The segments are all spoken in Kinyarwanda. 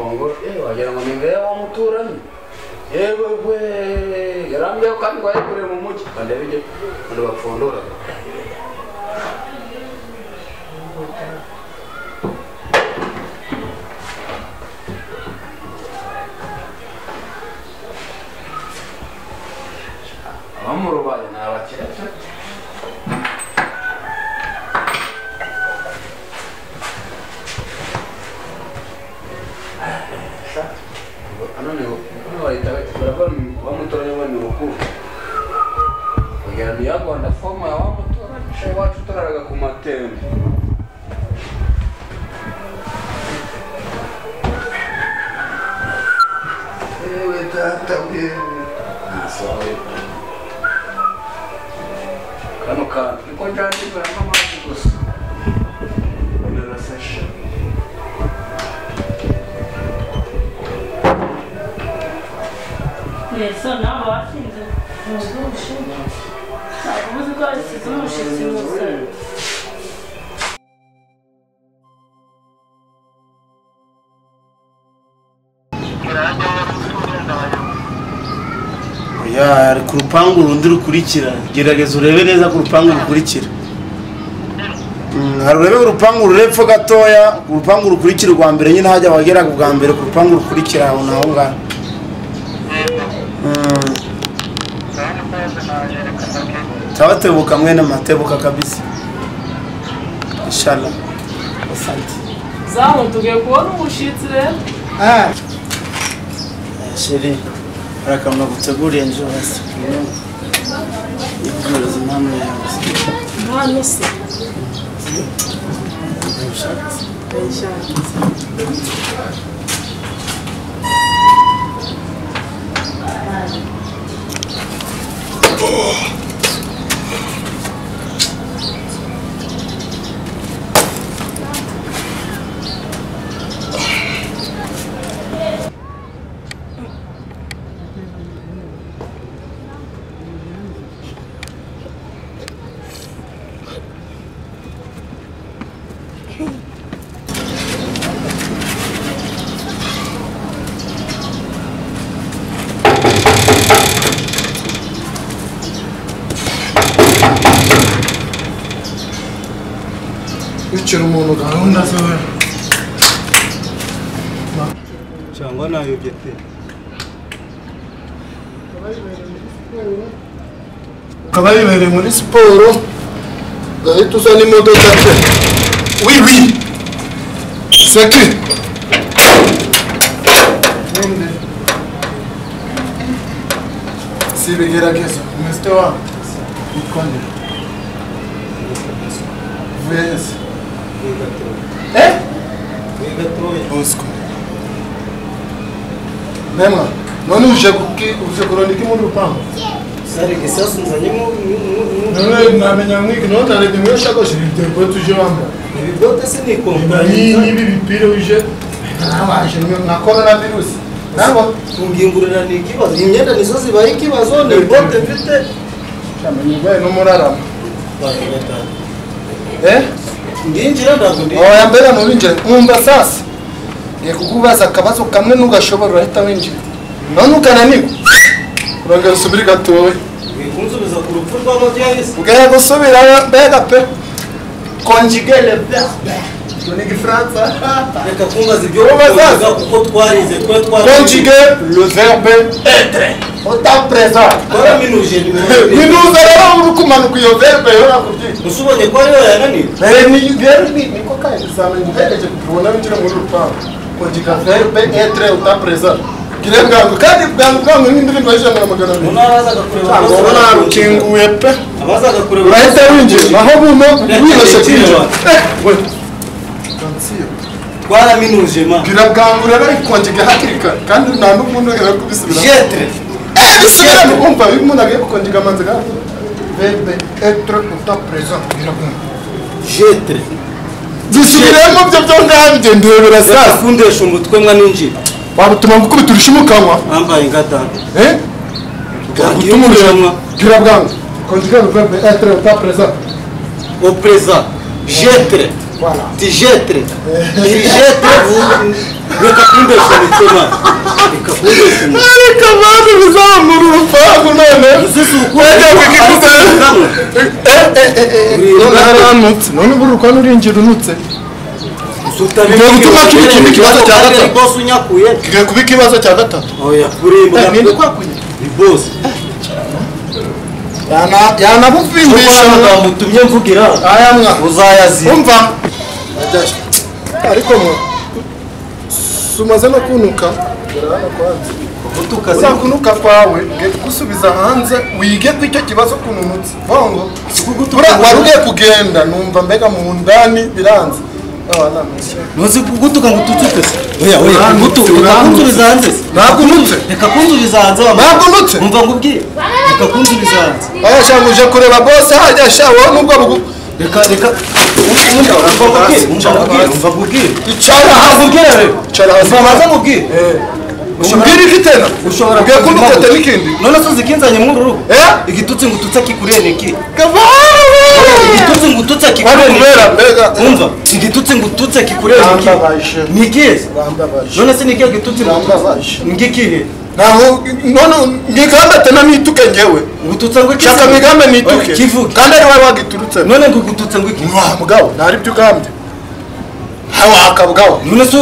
Kongo wagira ngo ni imbere y'aho muturanye. Yewe we yarambye kandi ngo ayikure mu mujyi bandebe ibyo abantu bapfundura. Abo mu Rubaya ni abakire pe. Kano kantu niko njyana amazi gusa narasashe. Yesu nawe washinze ntabwo uzi ko wasize umushyitsi gusa. Ya ku rupangu rundi rukurikira, gerageza urebe neza ku rupangu rukurikira. Hari urebe urupangu rurepfo gatoya, urupangu rukurikira rwa mbere nyine hajya abagera bwa mbere ku rupangu rukurikira aho naho ngaho. Tawatebuka mwene matebuka kabisa. Inshallah. Asante. Zamu tugiye kubona umushitsi rero. Ah. Sheri. Hari akantu naguteguriye nje hasi. Iguhereza impano yawe. Impano se? Wicira umuntu gahunda zawe cyangwa nayobye pe. Ukaba wibereye muri siporo ugahita uza n'imodoka pe. Oui oui seki si ibigeragezo umeze wa witwa nde? Vuye se? Eh? Bosco. Memwa, none uje kuki uje kurondika muri rupangu? Sare gisasu nzanye mu none namenya mwiki none narebye muri shakoshi ibyo bote uje wamba. Ibi bote se ni kompa. Ni bipira uje nabaje nka corona virus. Nabo kungingurira ni ikibazo. Imyenda nizo zibaye ikibazo ni bote mfite. Cyamenye baye no murarama. Eh? Ndinjira ndago ndi. Oya mbere nurinjira umva sasa. Ngiye kukubaza akabazo kamwe nugashobora urahita winjira. None ukananirwa. Urongera usubire gatoya. Kunsubiza ku rupfu rw'ababyeyi se. Ugiye gusubira mbega pe. Conjuguer le verbe. Ni Igifaransa. Reka kumbaza ibyo uvuga kuko twarize twe twarize. Conjuguer le verbe être. Au temps présent. Twaraminuje ni minuza rero uri kumanuka iyo verbe yo nakubwiye. Usubonye ko ariyo yananiwe. Ni rero ni niko kaye examen nguhereje kubona winjira muri rupangu. Conjuguer verbe être au temps présent. Gire bwangu kandi bwangu bwangu n'indirimbo y'ijana na magana abiri. Abazaga kureba narukinguye pe. Abazaga kureba urahita winjira naho buno wibashe kwinjira. We. Twaraminuje ma. Gira bwangu rero ikonjuguer hakiri kare kandi nta n'umuntu ugera kubisubira. Jetre. Bisubiramo umva iyo umuntu agiye gukonjuga amanza gato. Verbe être au temps présent. Gira bwangu. Jetre. Bisubiremo byo byo ngambye ndebera sasa. Kundesha umutwe mwa ninjira. Wabutuma ngukubita urushi mu kanwa. Ambaye ngatanga. Eh? Gutuma Gira bwangu. Conjuguer le verbe être au temps présent. Au présent. Jetre. Voilà. Tu jettes. Il jette reka kumbesha bituma. Reka kumbesha. Ariko abantu bizamura urupangu none. None none buri uko urinjira unutse. Ugiye gutuma kiba ikindi kibazo cya gatatu. Boss unyakuye. Kigiye kuba ikibazo cya gatatu. Oya kurembwa. Ninde kwakuye? Ni boss. Yanabuvimbisha amagambo utumye mvugira. Aya mwa. Uzayazira. Umva. Ariko mwa sumaze no kunuka. Hano kwanza. Utuka kunuka kwawe ngiye kugusubiza hanze wige ku icyo kibazo kununutse. Bongo. Wari ugiye kugenda numva mbega mu ndani biranze. Ntuzi kugutuka ngo ututse. Oya oya ngutuka kunsubiza hanze. Ntabwo unutse. Reka kunsubiza hanze. Ntabwo unutse. Umva ngubwiye. Reka kunsubiza hanze. Oya sha nguje kureba boss hajya sha wowe nubwo bugu. Reka reka umva ngubwiye. Icara hasi ngubwiye. Icara hasi. Umva ngubwiye. Umbwira iki tena? Ushobora ugiye kundukote n'ikindi. None se uzikinzanye muri uru rugo? Igitutsi ngututse kikuriye ni iki? Igitutsi ngututse kikuriye ni iki? Umva, igitutsi ngututse kikuriye ni iki? Ni iki? None se ni iki gitutsi ngututse? Ni ikihe? Naho none ngigamba tena nituke ngewe. Ngututse ngo iki? Shaka migambe nituke. Kivuge. Kandi ari wawe wagiturutse. None ngututse ngo iki? Mwa mugabo, ntari byo ugambye. Hawa akabugabo. None se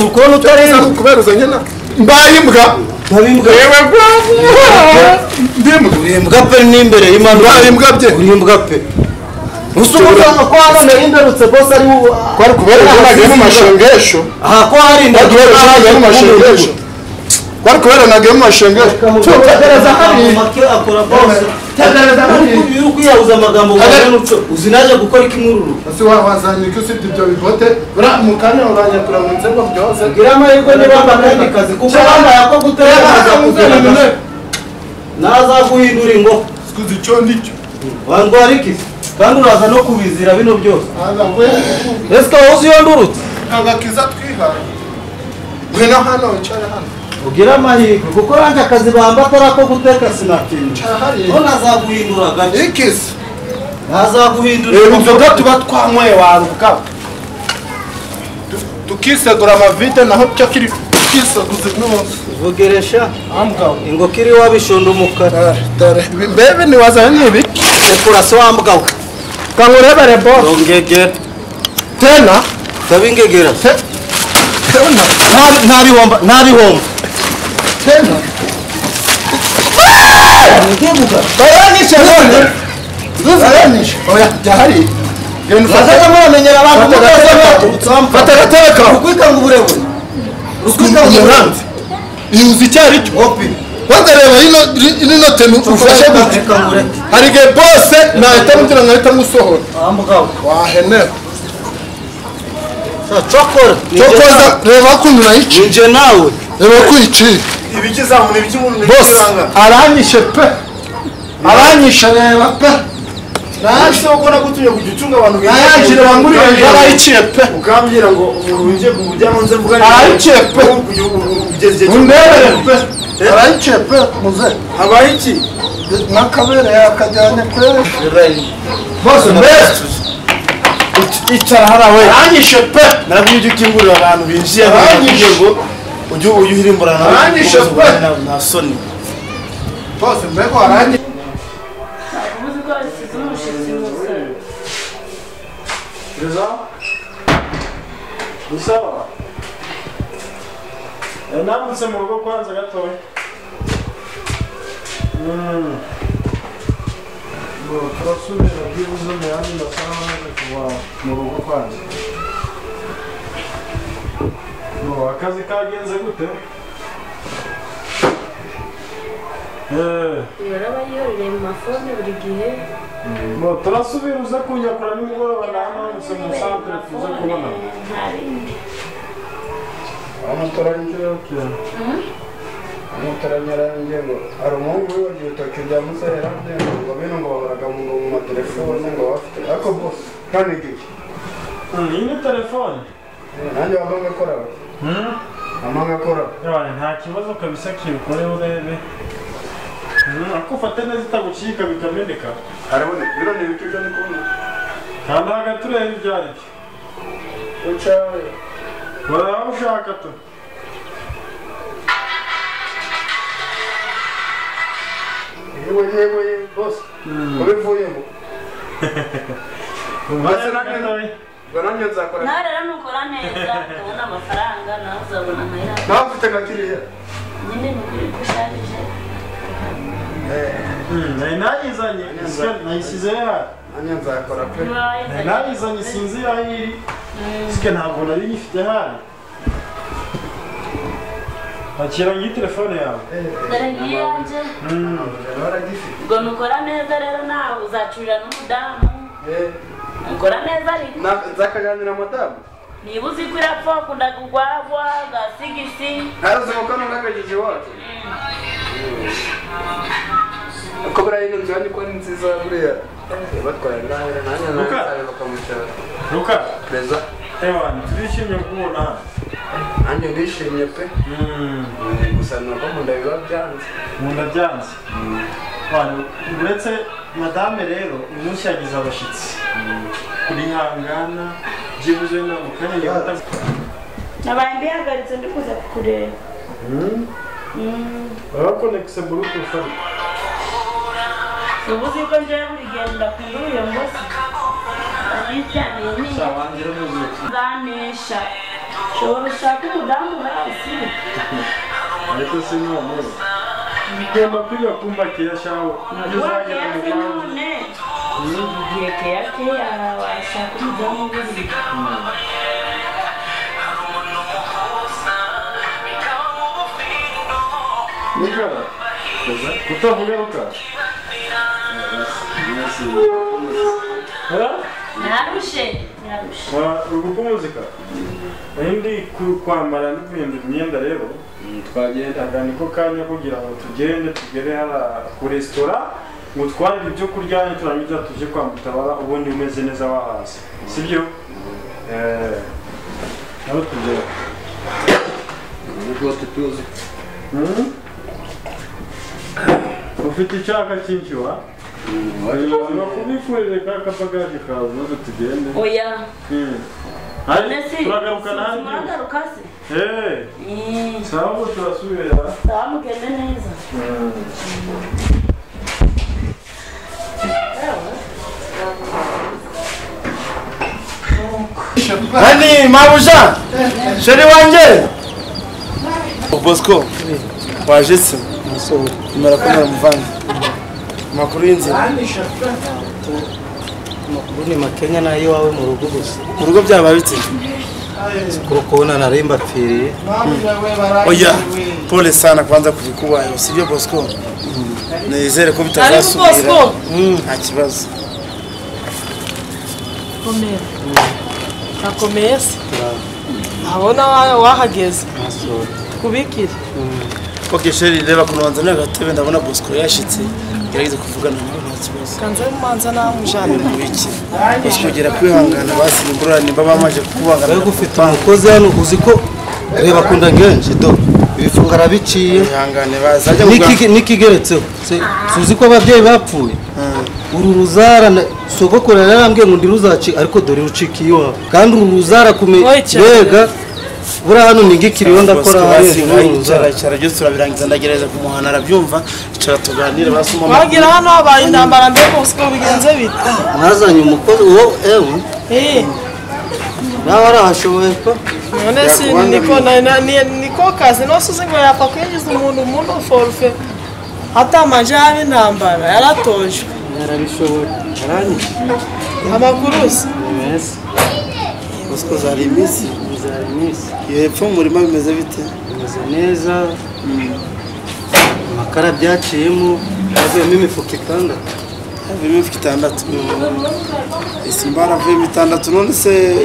ukubona utari kubera uzanye na mbaye imbwa. Yewe bwa. Ndimbwa. Uri imbwa pe n'imbere y'Imana. Mbaye imbwa bye. Uri imbwa pe. Usubuza ko hano nari ndarutse boss ari kwari kubera nagiye mu mashengesho. Aha ko hari ndagiye mu mashengesho. Kwari kubera nagiye mu mashengesho. Tegereza hari make akora boss. Tegereza hari. Uri kwiyahuza amagambo ngo uzi naje gukora iki nk'ururu. Ese wazanye ko usibye ibyo bibote bura mu kanya uranyakura mu nzego byose. Gira amahirwe niba akandi kazi kuko bambaye ako gutera nazaguhindura ingo. Sikuzi icyo ndicyo. Wangwara iki? Kandi uraza no kubizira bino byose. Ese wowe uzi iyo ndurutse? Agakiza twihaye. Ngwino hano wicara hano. Ugira amahirwe kuko nanjye akazi bamba atari ako guteka sinatinda. None azaguhindura gace. Ikisi. Azaguhindura. Reba inzoga tuba twanyweye waruka. Tukisegura amavide naho cyo kiri tukiseguza n'ubusa. Vugeresha. Ingoko iri wabishonda umukara. Dore mbebe niwazanye ni ibiki? Rekura se wa mbwa we. Kangurebere boss. Ngegera. Tena? Tabingegera. Tena. Ntabihomba, ntabihomba. Tena. Ngebuka. Baranyishe none. Baranyishe. Oya, jahari. Genda ufate. Muramenyera abantu Fata agatebe kawe. Ukwikanga uburebure. Ukwikanga uburebure. Uzi icyo ari cyo. Opi. Kwanza reba ino tenu ufashe gutya. Hari igihe bose nahita mugira nkahita musohora. Wahenera. Cokora. Cokoza reba ukuntu nayiciye. Ninjye nawe. Reba ko uyiciye. Ibiki zamura ibiki umuntu Boss aranyishe pe. Aranyishe reba pe. Nahise uko nagutumye kujya ucunga abantu Nayakire banguriye yarayiciye pe. Ukambwira ngo umuntu winjiye ku muryango nze mvuga Arayiciye pe. Ugeze igihe Undebere pe. Arayiciye pe muze. Habaye iki? Nakabere yakajyanye pe. Boss mbese. Icara hariya we. Aranyishe pe. Narabwiye ujye ukingurira abantu binjiye Aranyishe. ngo ujye uhirimbura nawe. Aranyishe pe. Nta soni. Boss mbego aranyishe. Uzi ko yasize umushyitsi musore. Biza? Bisawa? Nambutse mu rugo kwanza gatoya. Ngo turasubira byibuze mu yandi masaha maze kuva mu rugo kwanza. Ngo akazi kagenze gute? Uraba yiyorereye mu mafone buri gihe. Ngo turasubira uze kunyakura nimugoroba nahanutse mu santere tuze kubona. Nta bindi. Umutaranyarambye ngo hari umuhungu wibagiwe urutoki rya musore yarambye ngo bino ngo bahoraga ngo mu matelefone ngo bafite ariko boss none iki? Iyi ni telefone. Nanjye wampa ngakora. Wampa ngakora. Nta kibazo kabisa kibikore urebe. Ariko ufate neza itagucika bikameneka. Harabone bino ni ibiki byo ndi kubona. Kanda hagati urebe ibyo ari byo. Uca waba ushaka tu. Yewe yewe boss. Ubivuyemo. Nanjye nzakora. Nawe rero nukora neza ubona amafaranga nawe uzabona amahera. Nawe ufite nka kiriya. Nyine ni ukuri ko usharije. Nayizanye nayisize ya. Nanjye nzakora pe. Nayizanye sinzi aho iri. Sike ntabwo nari nyifite hano. Akira ngiyi telefone yawe. Dore ngiyi yanjye. Ubwo nukora neza rero nawe uzacurira n'umudamu. Ukora neza ariko. Nzakaganira madamu. Niba uzi ko irapfa ukunda kugwagwa gasigisi. Ntaruzi ko nunagagize iwacu. Uko buriya ino nzu yanyu ko ari nziza buriya. Batwaye ngaho nanjye nanjye bakamucyara. Luka. Pereza. Ewa, turishimye kukubona hano. Nanjye ndishimye pe. Gusa nuko mu nda biba byanze. Mu nda byanze. Uretse madame rero uyu munsi yagize abashyitsi. Kurihangana byibuze na mu kanya gito. Nabaye mbihagaritse ndi kuza kukureba. Urakonekise bluetooth ariko. Ubu uzi ko njyewe buri gihe ndakunda ubuyobozi. Nzanesha. Ushobora ushaka umudamu hasi. Ariko si none. Ugomba kwiga kumva keya shaho. Uzagera mu none. Igihe keya keya washaka umudamu buri. Luka. Utavuga Luka. Narushe. Narushe. Uri muzika. Ndi kwambara no guhindura imyenda rero. Twagenda niko kanya kugira ngo tugende tugere hara ku restaurant ngo twarire ibyo kurya turangiza tuje kwa Mutabara ubundi umeze neza wahaze. Sibyo? Naho tugera. Nubwo tutuzi. Ufite icyaka cyinshi wa? Bakubikurire ka kabagaje kawe maze tugende. Oya. Turagaruka nanjye. Muragaruka se? Sawa turasubira. Sawa mugende neza. Nani mabuja? Sheri wanje. Bosco. Waje se? Murakomera muvandi. Makuru y'inzira. Amakuru ni makenya nayo iwawe mu rugo gusa. Mu rugo byaba bite? Kurukubona narimba pfiriye. Oya, pole sana kwanza kubikubaye, sibyo Bosco? Nizere ko bitazasubira. Nta kibazo. Komera. Akomeye se? Abona wahageze. Kubikire. Ok sheri reba kubanza n'agatebe ndabona Bosco yashitse. Gerageza kuvugana nawe nta kibazo. Kanze mumanza namujana. Wiki. Bosco gera kwihangana basi imvura nimba bamaje kukubangana. Wewe ufite umukozi hano uzi ko reba kunda ngenje do. Ibifunga arabiciye. Ihangane bazajya kuganira. Nikigeretseho. Suzi ko ababyeyi bapfuye. Uru ruzara sogokuru yarambwiye ngo ndiruzaci ariko dore rucikiye iwawe. Kandi uru ruzara kumega bura hano ningikiriyo ndakora hariya icara byose turabirangiza ndagerageza kumuhana arabyumva icara tuganire basuma wagira hano habaye intambara mbe Bosco bigenze bite mwazanye umukozi uwo ewe nawe arahashoboye ko none si niko niko kazi nose uzi ngo yapfa kwinjiza umuntu mu forfe atamanje haba intambara yaratojwe yarabishoboye aranyishe amakuru se meza Bosco zari iminsi hepfo mu murima bimeze bite? Bimeze neza. Amakara byaciyemo havuyemo imifuka 6. Havuyemo imifuka 6. Isimba haravuyemo 6 none se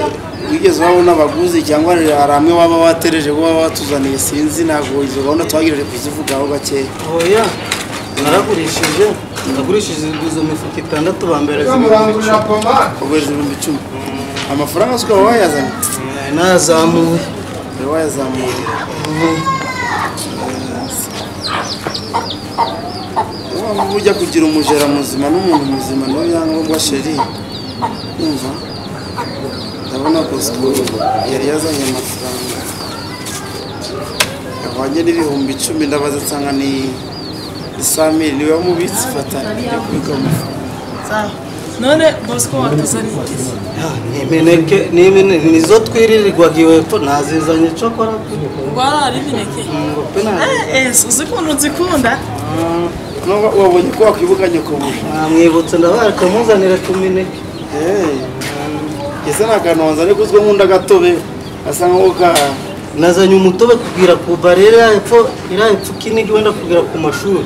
wigeze wabona abaguzi cyangwa hari amwe waba watereje ko waba watuzaniye sinzi ntabwo izo gahunda twagerageje kuzivugaho gakeya. Oya naragurishije nagurishije izo mifuka 6 bambere $10,000. Amafaranga asuka wayazanye? Nazamuye. Wayazamuye. Waba ujya kugira umujera muzima n'umuntu muzima niyo byangombwa sheri. Umva. Ndabona Bosco yari yazanye amafaranga yavanye n'10,000 ndabaza nsanga ni isamiri niwe wamubitse fata yo kubika amafaranga. None Bosco watuzaniye iki? Imineke ni nizo twiririrwaga iwepfo nazizanye cokora rwara ari imineke uzi ukuntu nzikunda. Wabonye ko wakwibuka nyoko mwibutse ndabaye kamuzanira tumineke. Ese nakantu wanzanye kuzwe nkunda gatobe asa nkaho ka nazanye umutobe kugira ku barera epfo ira epfo kinigi wenda kugira ku mashuri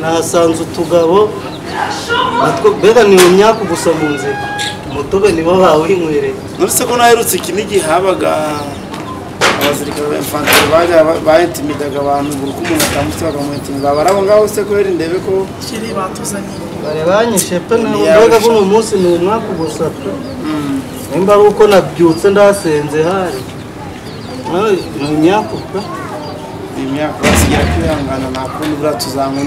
nahasanze utugabo natwo bega ni imyaka gusa mu nzira umutobe nibo bawinywereye. Nurse ko naherutse kinigi habaga abazirikare ba infantry baje bayintimidaga abantu buri ko umuntu atambutse bakamuintimida barabo ngaho se ko yari ndebe ko kiri batuzaniye bare banyishe pe na mbega kuno munsi ni umwaka gusa pe nimba ari uko nabyutse ndasenze hari ni imyaka pe imyaka basigira kwihangana nta kundi buriya tuzanga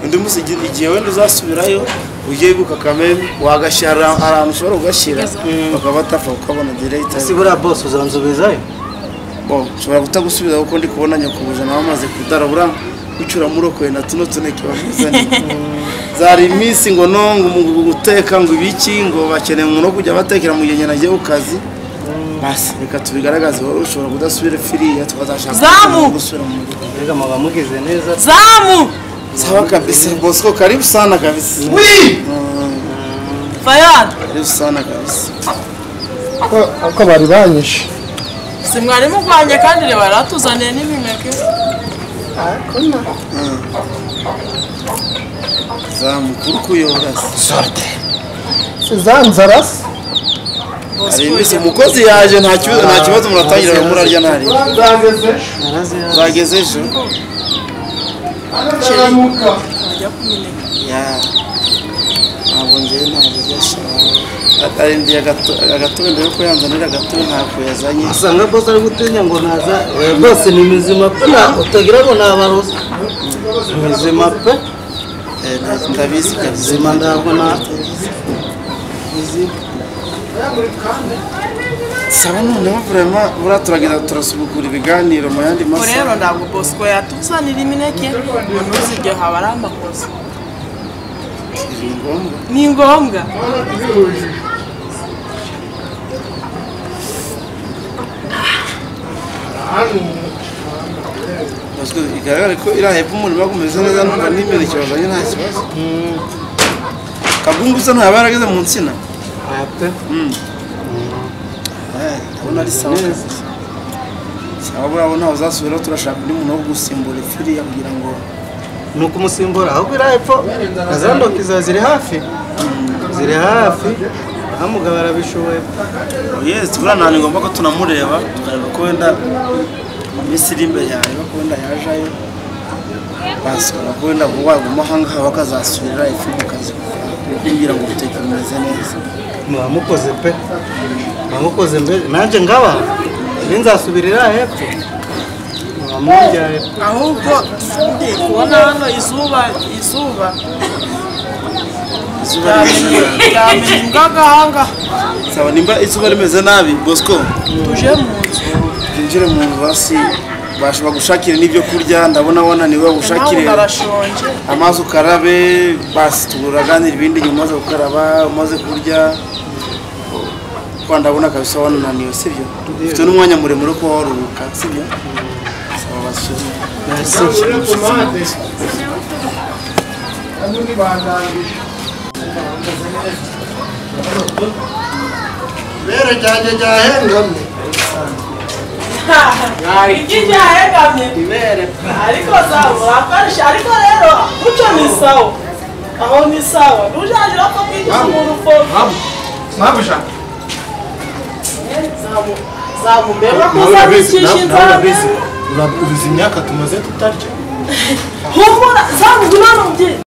undi munsi igihe wenda uzasubirayo ugiye wibuka kameme wagashyira ahantu ushobora kugashyira bakaba batapfa kukabona direct. Si buriya boss uzansubizayo? Bo nshobora kutagusubiza kuko ndi kubona nyokubuja nawe amaze kudarabura gucura murokoye na tuno tuneke bamuzaniye zari iminsi ngo no ngo guteka ngo ibiki ngo bakeneye umuntu wo kujya batekera mu gihe nagiye ku kazi. Basi reka tubigaragaze wowe ushobora kudasubira firiya tukazashaka gusubira mu rugo. Reka maba mugize neza. Zamu sawa kabisa Bosco, karibu sana kabisa. Oui Fayad karibu sana kabisa. Ko bari banyishe si mwarimu rwanjye kandi reba yaratuzaniye n'imineke. Akona Zamu kuri kuyora sorte sizanzaras ari iminsi umukozi yaje nta kibazo muratangira murarya ntari zageze ejo ya ntabwo njyewe ntabwo arindiye agatobe mbere yuko yanzanira agatobe ntabwo yazanye. Asanga boss ari gutinya ngo naza bose ni mizima pe utagira ngo nabaroza mizima pe ndabizi mizima ntabwo na mizima. Sawa noneho vraiment buriya turagenda turasubukura ibiganiro mu yandi masaha. Rero ntabwo Bosco yatuzanira imineke ngo ntuzirye haba ari amakosa. Ni ngombwa. Bosco igaragara ko iriya hepfo umurima umeze neza numva n'imineke bazanye nta kibazo. Kagungu usa ntaba yarageze mu nsina. Ndabona ari sawa sawa buriya ntawe uzasubiraho turashaka undi muntu wo gusimbura ifiriya kugira ngo ni ukumusimbura ahubwo iriya hepfo na za ndoki ziri hafi aho mugabo arabishoboye. Yes buriya nta ni ngombwa ko tunamureba tukareba ko wenda mu minsi iri imbere yareba ko wenda yajayo basubira ko wenda waguma aha ngaha bakazasubira ifu mu kazi kugira ngo ubuteka bumeze neza. Mwamukoze pe mwamukoze mbere nanjye ngaba nzasubirira hepfo mwamujyaye ahubwo ndi kubona hano izuba ryamenye. Sawa nimba izuba rimeze nabi Bosco tuje mu nzu twinjire mu nzu basi bashobora gushakira n'ibyo kurya ndabona wananiwe gushakire amazi ukarabe basi turaganira ibindi nyuma umaze gukaraba umaze kurya kwa ndabona kabisa wananiwe sibyo ufite n'umwanya muremure ko waruhuka sibyo sawa basi. Bere ryanjye ryahengamye iki ryahengamye ariko sawa urakoresha ariko rero gucyo ni sawa aho ni sawa ntujaje urapfa kwigisha umuntu ufoka mabuja zamu mbega kuzabicisha inzara ubizi imyaka tumaze tutarya humura zamu ngwino mubyeyi.